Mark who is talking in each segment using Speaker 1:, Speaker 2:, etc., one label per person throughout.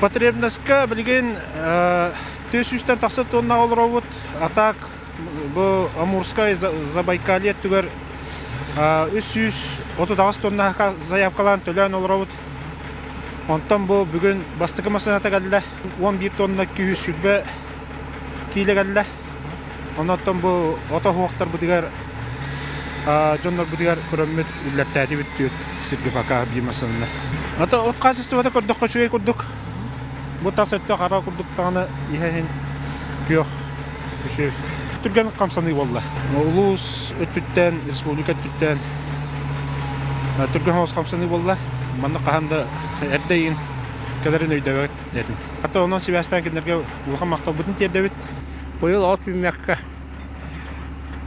Speaker 1: Потребноска билигин 400-тэн тахса тонна олоробут. А так бу Амурскай Забайкалье өттүгэр 338 тонна заявкалаан төлөөн олоробут. Онтон бу бүгүн бастакы массыыната кэллэ. 11 тонна 220 киилэ кэллэ. Онон бу ото оһуохтарбытыгар дьоннорбутугар көрөммүт үллэртээтибит түөрт сиргэ пока биир массыынаны. Ото от хаачыстыбата көрдөххө үчүгэй курдук. Бу тас өттө хара курдук даҕаны иһэ иһин күөх үчүгэй. Түргэн хамсаныы буолла. Улуус өттүттэн, республика өттүттэн түргэн соҕус хамсаныы буолла. Манна хаһан да эрдэ иин кэлэрин өйдөөбөт этим. Хата онон сибээстээн кинилэргэ улахан махталбытын тиэрдэбит.
Speaker 2: Быйыл от үүммэккэ,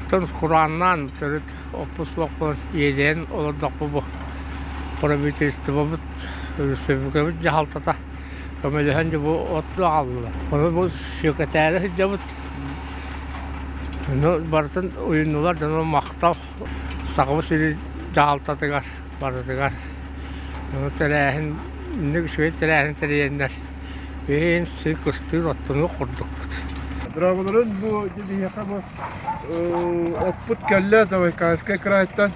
Speaker 2: тон курааннаан төрүт оппут суох буолан иэдэйэн олордохпут бу правительствобыт, өрөспүүбүлүкэбит дьаһалтата көмөлөһөн дьэ бу оту аҕаллылар. Ону бу сүөкэтээри сылдьабыт. Ону барытын уйуннулар дьоно махтал Сахабыт сирин дьаһалтатыгар барытыгар. Ону тэрээһин, инник үчүгэй тэрээһин тэрийэннэр Бэйэн сир кыстыыр оттонуох курдукпут.
Speaker 3: Дорооболорун бу биһиэхэ бу оппут кэллэ Забайкальскай кыраайтан.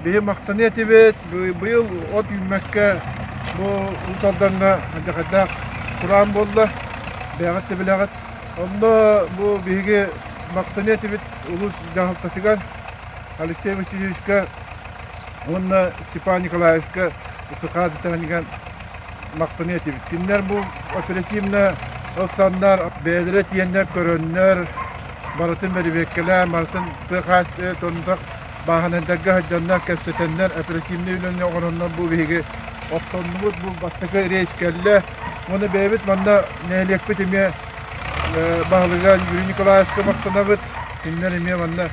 Speaker 3: Биһи махтаныа этибит. Быйыл от үүммэккэ бу Уус Алдаҥҥа алдьархайдаах кураан буолла. Бэйэҕит да билэҕит. Онно бу биһиги махтаныа этибит улуус дьаһалтатыгар Алексей Васильевичка уонна Степан Николаевичка Сухаады Сэһэнигэр махтаныа этибит. Кинилэр бу оперативно ылсаннар, бэйэлэрэ тиийэннэр көрөннөр, барытын бэрэбиэркэлээн, барытын тыа хаһаайыстыбатын бааһынайдарга сылдьаннар, кэпсэтэннэр, оперативнай үлэни оҥороннор бу биһиги оттоннубут, бу бастакы рейс кэллэ. Уонна бэйэбит манна нэһилиэкпит эмиэ баһылыга Юрий Николаевка махтанабыт. Кинилэр эмиэ манна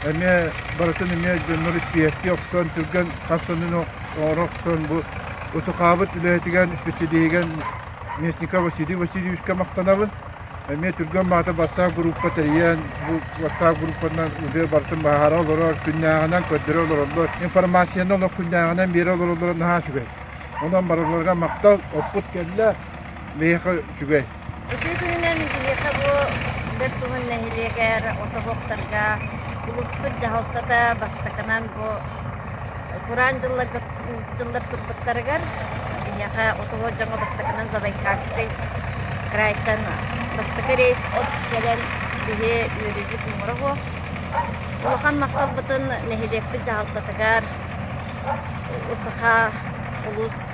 Speaker 3: эмиэ барытын эмиэ дьоннор испииһэктии охсон, түргэн хамсаныыны оҥоро охсон бу Усукаабыт үлэһитигэр, исписэлииһигэр Местников Василий Васильевичка махтанабын. Эмиэ түргэн баата бассаап группа тэрийэн, бу бассаап группанан үлэ барытын баһаара олорор, күннээҕинэн көрдөрө олороллор. Информацияны олох күннээҕинэн биэрэ олороллоро наһаа үчүгэй. Онон барыларыгар махтал, оппут кэллэ, биһиэхэ үчүгэй.
Speaker 4: Үтүө күнүнэн биһиэхэ бу Бэрт Уһун нэһилиэгэр Отобохторго улууспут дьаһалтата бастакынан бу кураан дьылларга дьыллар турбуттарыгар биһиэхэ отоһо дьоҥҥо бастакынан Забайкальскай крайтан бастакы рейс от кэлэн биһи үөрүүбүт муҥура суох. Улахан махталбытын нэһилиэкпит дьаһалтатыгар Усаха улуус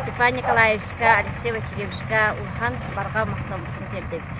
Speaker 4: Степан Николаевичка, Алексей Васильевичка улахан барҕа махталбытын тиэрдэбит.